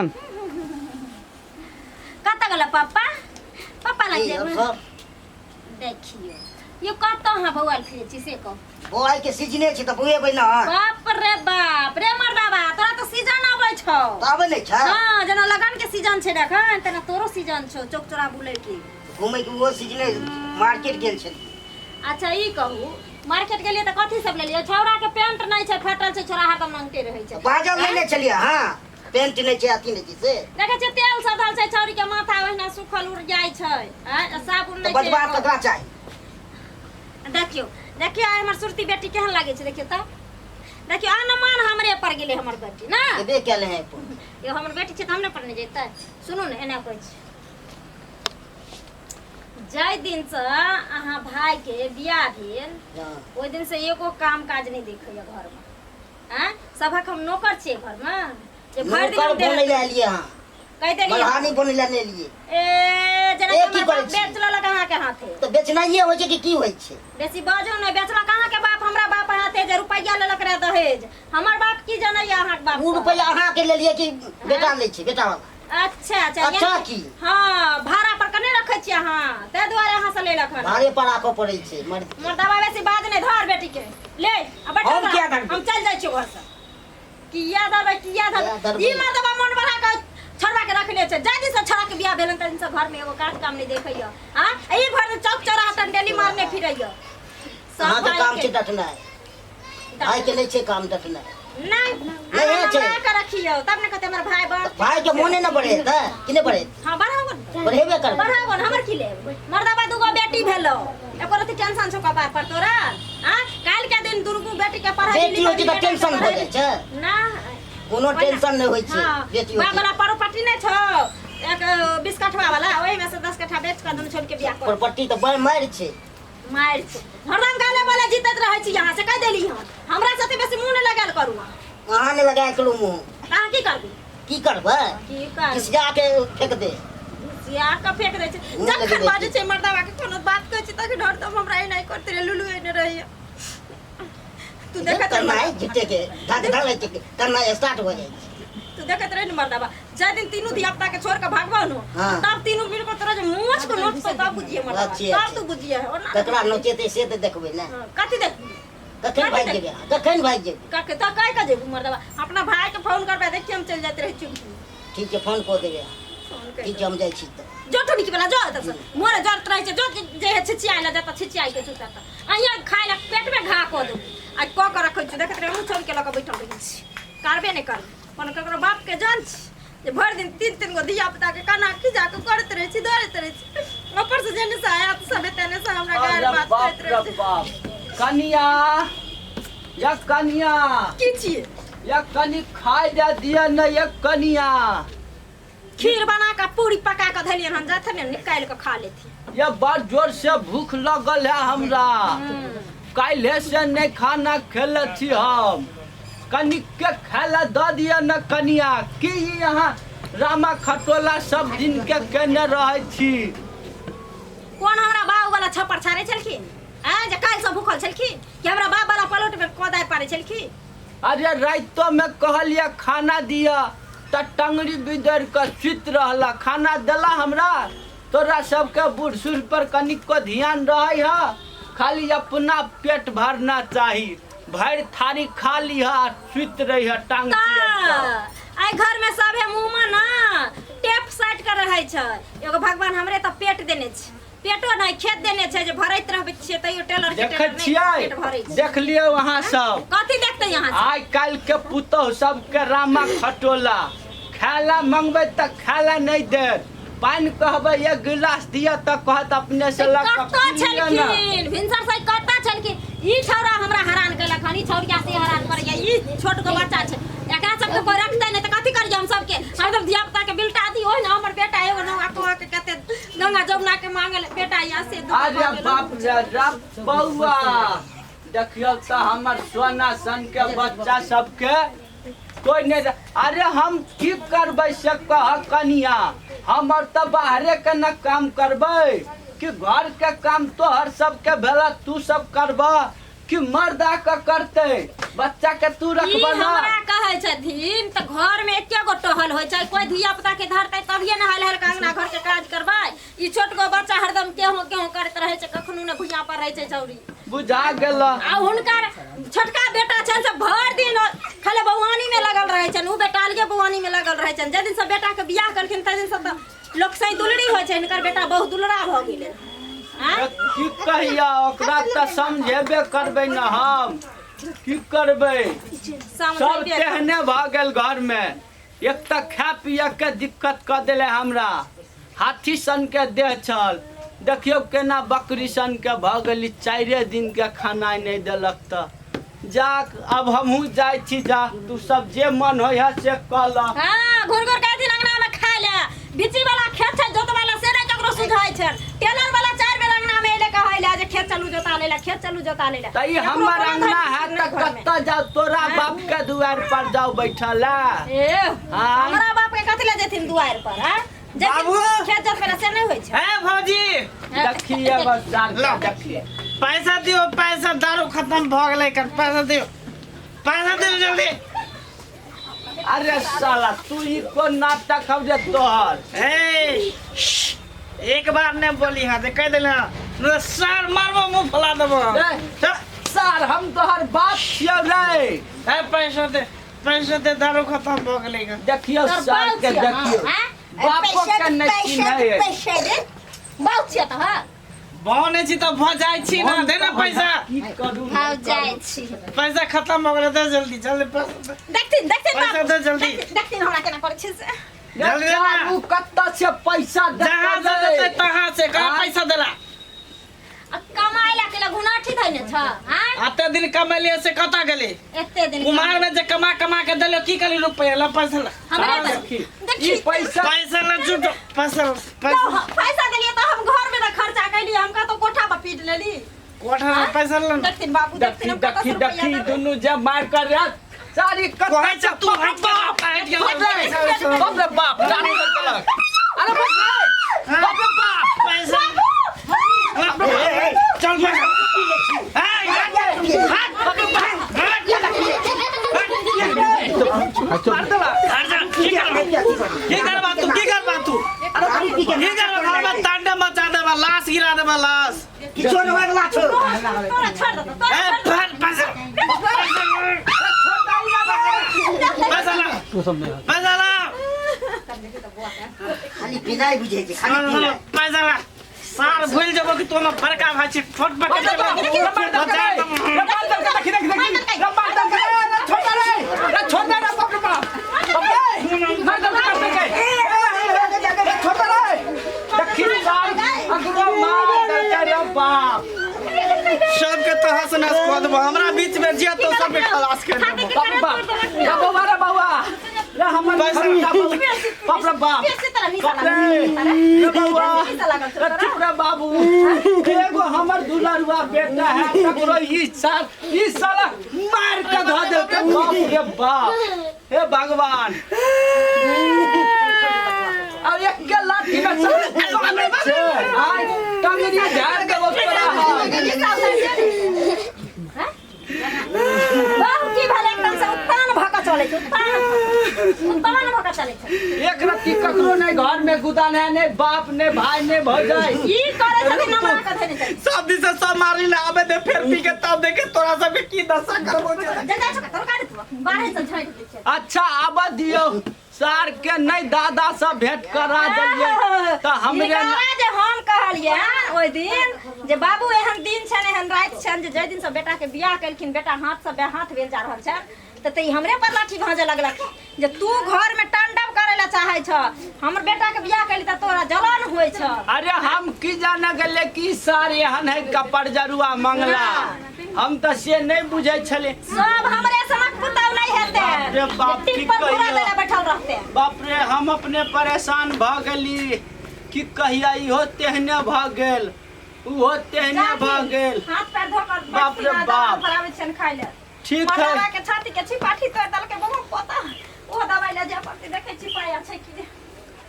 Action. कतऽ गेल पापा? पापा लग की जेबै। सब देखियौ यो कतऽ अहाँ बौआल फिरै छी से कहू। बौआइ के सीजने छै तऽ बौएबै ने। बाप रे बाप रे मर्दाबा, तोरा तऽ सीजन अबै छौ। तऽ आबै नहि छै? हाँ, जेना लगन के सीजन छै एखन तेना तोरो सीजन छौ चौक चौरा बुलै के। घूमै के ओहो सीजने, मार्केट गेल छलियै। अच्छा ई कहू, मार्केट गेलियै तऽ कथी सब लेलियै? छौड़ा के पेंट नहि छै, फाटल छै, छौड़ा हरदम नंगटे रहै छै। बाजल नहि ने छलियै? हाँ, पेंट नहि छै, अथी नहि छै से। देखै छियै तेल सधल छै, छौड़ी के माथा ओहिना सुखल उड़ जाइ छै। आँय, आ साबुन तऽ नहि छै बजबा एको। ककरा चाही? देखियौ देखियौ, आइ हमर सुरती बेटी केहन लागै छै देखियौ तऽ। देखियौ अनुमान हमरे पर गेलै हमर बेटी ना। गेबे कयल है अपन। यो हमर बेटी छै तऽ हमरे पर नहि जेतै। सुनू ने, एना कहै छी, जाहि दिनसँ अहाँ भाईके बियाह भेल ओहि दिनसँ एगो काम काज नहि देखैया घरमे। आँय, सभक हम नौकर छियै घरमे जे भरि दिन नौकर हम देह बनै लए एलियै अहाँ? कहि देलियै। मल्हानी बनै लए नहि एलियै। ए जेना ए, कि की हमर करै बाप छी? बेच लेलक अहाँके हाथे। तऽ बेचनाइए होइ छै कि की होइ छै? बेसी बाजू नहि। बेचलक अहाँके बाप हमरा बाप हाथे जे रुपैआ लेलक रहे दहेज। हमर बाप की जनैया अहाँके बाप ओ के? रुपैआ अहाँके लेलियै कि बेटा लै छै, बेटा वाला? अच्छा अच्छा। अच्छा। यानी- की? हाँ, भाड़ा पर कने रखै छियै अहाँ, ताहि दुआरे अहाँ से लेलक हन। भाड़े पर राखऽ पड़ै छै मर्द के। मर्दाबा बेसी बाज नहि, धर बेटी के ले आ बैठल हम रह। किया धरबै? हम चलि जाइ छियौ घर से। किया धरबै, किया किया धरबै? धरबै? ई मर्दबा मोन बढ़ा के छोड़वा के रखने छै। जाहि दिन से छोड़ा के बियाह भेलन तहि दिन से घर में एगो काज काम नहि देखैया। आ ई भरि दिन चौक चौराहा टंडेली मारने फिरैया। सब अहाँके भाई काम के- छै डटनाइ, भाई के नहि छै काम डटनाइ। नहीं, नहीं अहाँ छै। हमरा के रखियौ तब ने कहते हमर भाई बड़। भाई के मोने न बढ़ेतै कि नहि बढ़ेतै? हाँ, बढ़ाबो ने। बढ़ेबे करबै। बढ़ाबो ने, हमर की लेब? मर्दाबा दूगो बेटी भेलो, एको रति टेंशन छौ कपार पर तोरा? आ काल्हि के दिन दुर्गू बेटी के पढ़ाई बेटी होइ छै तऽ टेंशन भऽ जाइ छै। ना, कोनो टेंशन नहि होइ छै। हाँ, बेटी होइ बाप छै वाला प्रॉपर्टी नहि छौ एक 20 कठवा वाला, ओहि में से 10 कट्ठा बेच कऽ दुनू छोड़ के बियाह कर। प्रॉपर्टी तऽ बड़ मारि छै। मारि छै। हरदम गाले बोले जीतैत रहै छी यहाँ से कहि देली हम। हमरा साथे बेसी मुँह नहि लगायल करू अहाँ। अहाँ नहि लगायल करू मुँह। तऽ अहाँ की करबै? की करबै? की करबै? घिसिया के फेंक दे। घिसिया के फेंक दै छै। मुँह जखन लगबै बाजै छै। छै मर्दाबा के कोनो बात कहै छै तखन हरदम हमरा एनाहि करते रहै, लुलु एने रहैया। तू देखैत रह। करना है झूठे के धक धक छै, करना स्टार्ट हो जाइ छै। तू देखैत रह ने मर्दाबा, जाहि दिन तीनू धिया पुता के छोड़ के भागबो नु हाँ। तब तीनू मिल के तोरा जे मोछ को नोचतौ तब बुझिए मर्दाबा। अच्छे, तब अच्छे। तू बुझिए ओना। ककरा नोचेतै से तऽ देखबै ने। हाँ, कथी देखबी? कखन भागि जेबै अहाँ? कखन भागि जेबै? कके तऽ कहि के जेबू मर्दाबा? अपना भाई के फोन करबै, देखिए हम चलि जाइत रहै चुपकी। ठीक छै, फोन कऽ देबै अहाँ। फोन करि ठीक छै, हम जाइ छी तऽ। जो टुनिकी वाला जो एतऽ से मोरे जरत रहै छै। जो जे हे छिचियाइ लए जतऽ छिचियाइ के चुप तऽ अहिया खाइ लए पेटमे घा कऽ देबू। आ कऽ के रखै छी, देखैत रहे, मुँह छोड़ि के लऽ कऽ बैठल रहै छी। करबे नहि करबै। कोनो ककरो बाप के जान छी जे भरि दिन तीन तीन गो धिया पुता के कना खिजा के करैत रहै छी, दौड़ैत रहै छी। ऊपर से जेने से आयत सब तेने से हमरा गारि अरे बात बाप करैत रे रहै छै। बाप, कनिया या कनिया। की छियै? या कनि खाय दे दिअ ने या कनिया। खीर बना कऽ पूरी पका कऽ धलियन हन, जाथन ने निकालि कऽ खा लेथिन। ये बड़ जोर से भूख लगल है हमरा, काल्हे से नहीं खाना खेले छी हम। कनिक के खाय ला दऽ दिअ न कनिया। की ई अहाँ रामा खटोला सब दिन के केने रहै छी? कोन हमरा बाप वाला छप्पर छाड़ै छलखिन आँय जे काल्हि से भूखल छलखिन कि हमरा बाप वाला पलोट में कोदारि पारै छलखिन? अरे रातिो में कहलिए खाना दिअ तऽ टंगरी बिदरि कऽ सुति रहला। खाना देला हमरा? तोरा सबके बूढ़ सूढ़ पर कनिको ध्यान रहै है? खाली अपना पेट भरना चाही। भरि थारी खा लिह आ सुति रहिह टांग चियारि कऽ। आइ घर में सभे मुंह में ना टेप साटि के रहै छै। एगो भगवान हमरे तऽ पेट देने छै, पेटो नहि खेत देने छै जे भरैत रहबै छियै तैयो टेलर के देखै टेलर नहि छियै? पेट भरै छै। देख लियौ अहाँ सब। कथी देखते यहाँ से? आइ काल्हि के पुतोहु सबके रामा खटोला, खाय ला मंगबै तऽ खाय ला नहि देत। पानि कहबै एक गिलास दिअ तऽ कहत अपने से लऽ कऽ कतऽ पी लिअ ने। छलखिन भिनसर से? कतऽ छलखिन? ई छौड़ा हमरा हरान केलक हन, ई छौड़िया से हरान करैया। ई छोट गो बच्चा छै, एकरा सबके कोई रखतै नहि तऽ कथी करियै हम सबके? हरदम धिया पुता के बिलटा दी ओहि ने। हमर बेटा एगो नौआ कह के कते गंगा जमुना के मांगल बेटा या से दुगो अरे भऽ गेल। बाप रे रब, बौआ देखियौ तऽ हमर सोना सन के बच्चा सबके कोइ नहि। अरे हम की करबै से कह कनिया। हमर तऽ बाहरे के न काम करबै कि घर के काम? तोहर सबके भेला तू सब करबह कि मर्द आके करतै बच्चा के तू ई रखबह ना हमरा कहै छथिन तऽ घर में एके गो टहल होइ छै कोई धिया पुता के धरतै तभिए ने हल हल के अंगना घर के काज करबै ई छोट गो बच्चा हरदम केहू केहू करैत रहै छै कखनो ने भुइयां पर रहै छै छौरी बुझा गेल आ हुनकर छोटका बेटा छनि से भरि दिन खाली बौआनी में लगल रहै छनि उ बेटा अलगे बौआनी में लगल रहै छनि जाहि दिन से बेटा के बियाह केलखिन ताहि दिन से तऽ लोक सही दुलरी होइ छै हिनकर बेटा बहुत दुलरा भऽ गेलै आँय? की कहिया ओकरा तऽ समझेबे करबै ने हम की करबै सब समझेबे तेहने भऽ गेल घरमे एक तऽ खाय पियके के दिक्कत कऽ देले हमरा हाथी सन के देह छल देखियौ केना बकरी सन के भऽ गेली चारिए दिन के खाना नहि देलक तऽ जा अब हमहूँ जाइ छी जा तू सब जे मन होइ है से कऽ लऽ हाँ घुर घुर के अथिन अंगना में खाय ले बिची वाला खेत छै जोत वाला से नहि ककरो सुझाइ छै टेलर वाला चारि बेर अंगना में एले कहै ले जे खेत चलू जोता ले ले खेत चलू जोता ले ले तऽ ई ककरो हमर कोनो अंगना धरि है नहि तऽ घरमे। कतऽ जाउ तोरा बाप के दुआर पर जाउ बैठल ए हाँ। हमरा बाप के कथी ले जेथिन दुआर पर हां बाबू। खेत जोत वाला से नहि होइ छै ए भौजी देखिए बस जान ला। देखिए पैसा दियो पैसा दारू खत्म भऽ गेलै एकर पैसा दियो पैसा दियो जल्दी अरे साला तू ई कोन नाटक हौ जे तोहर ए श्श, एक बार ने बोली हाँ ते कह देले हाँ न सर मारबो मुंह फुला देबो ए, चल सार हम तोहर बाप छियौ रे ए पैसा दे पैसा दे दारू खत्म भऽ गेलै एकर देखियौ तोहर सार बाप के छियौ, देखियौ हाँ? बापो पैसा के दे, नहि पैसा दे, चिन्है पैसा दे बाप छियै तऽ हाँ बने छी तऽ भऽ जाइ छी ना दे ना पैसा की करू भाव जाइ छी पैसा खत्म भऽ गेलै दे जल्दी जल्दी पैसा दे। देखथिन देखथिन पैसा बाप दे जल्दी। देखथिन देखथिन हमरा केना करै छै से जल्दी दे ना। बाबू कतऽ से पैसा जहाँ से देतै देतै तहाँ से कहाँ आँय? पैसा देला आ कमाइ ला केला घुनाठी धैने छ आँय एते दिन कमेलियै से कतऽ गेली एते दिन कुमार में जे कमा कमा के देलियो की करी रुपया ला पैसा ला हमरा हाँ, तऽ देखी। देखी ई पैसा पैसा ला जुटो पैसा ला, तो पैसा पैसा देलियै तऽ हम घर में ना खर्चा कैली हम कतौ कोठा पर पीट लेली कोठा में पैसा ला ना। देखथिन बाबू देखी देखथिन हम कतऽ देखी से रुपैआ देखी देबै। दुनू जे मार कर रहा सारी कहै छ तू हट बाप हट गेल बाप रे बाप दारू देलक अरे बाप रे बाप रे बाप पैसा चल पैसा ए, हट, हट, मार देला हट जा, की करबा की करबा तू की करबा तू की करबा घर में तांडव मचा देबा लाश गिरा देबा लाश किछो नहि होय वला छौ तोरा छोड़ देतौ तोरा ए छोड़ पैसा पैसा पैसा ला पैसा ला खाली पिनाइ बुझै छै खाली पिनाइ पैसा ला सार भूल जेबो कि तू हमर बड़का भाई छी छोट बच्चा सबके तहस नहस कऽ देबो हमरा बीच में जिया तो सबके खलास कर देबो बाबू एगो हमर दुलरुआ बेटा है तकरो ई साल ई साला मार के धऽ देलकै बाप रे बाप हे भगवान और एक के लाठी में साला छै आइ टंगरी झाड़ के तोरा हम। बाबू की भेलै एकदम से उत्तान भऽ कऽ चलै छै उत्तान उत्तान भऽ कऽ चलै छै एक रत्ती ककरो नहीं घर में गुदान है नहीं बाप नहीं भाई नहीं भौजाई ई करै छथिन हमरा कऽ धैने छै सब दिन से सब मारली ना आबे दे फिर पी के तब देखे तोरा सबके की दशा करबो छै जा जा छौ तोर काट देबो बाहर से झाड़ि दै छै अच्छा आबऽ दियौ सार के नहीं दादा से भेंट करा दियै तऽ हमरे हिनकरा जे हम कहलियनि ओहि दिन जे बाबू एहन दिन छनि एहन राति छनि जे जाहि दिन से बेटा के बियाह केलखिन बेटा हाथ से बेहाथ भेल जा रहल छनि तऽ ई हमरे पर लाठी भाँजऽ लगलक जे तू घर में तांडव करे ला चाहे छ हमर बेटा के बियाह केली तऽ तोरा जलन होइ छ अरे हम की जाने गेले कि सार एहन है कपड़ जरुआ मंगला हम तऽ से नहीं बुझै छलै सब हमरे सनक पुतौ नहीं हेते बाप रे बाप, जे की टिप पर घुरा कहियौ। देले बैठल रहते बाप रे हम अपने परेशान भऽ गेली की कहिया इहो तेहने भऽ गेल उहो तेहने भऽ गेल हाथ पैर धो कर बाप रे बाप। भराबै छियनि खाइ ले ठीक है मर्दाबा के छाती के छिपाठी तोड़ि देलकै बबा पोता ओ दवाइ ले जाय पड़तै देखै छी पाया छै कि नहि।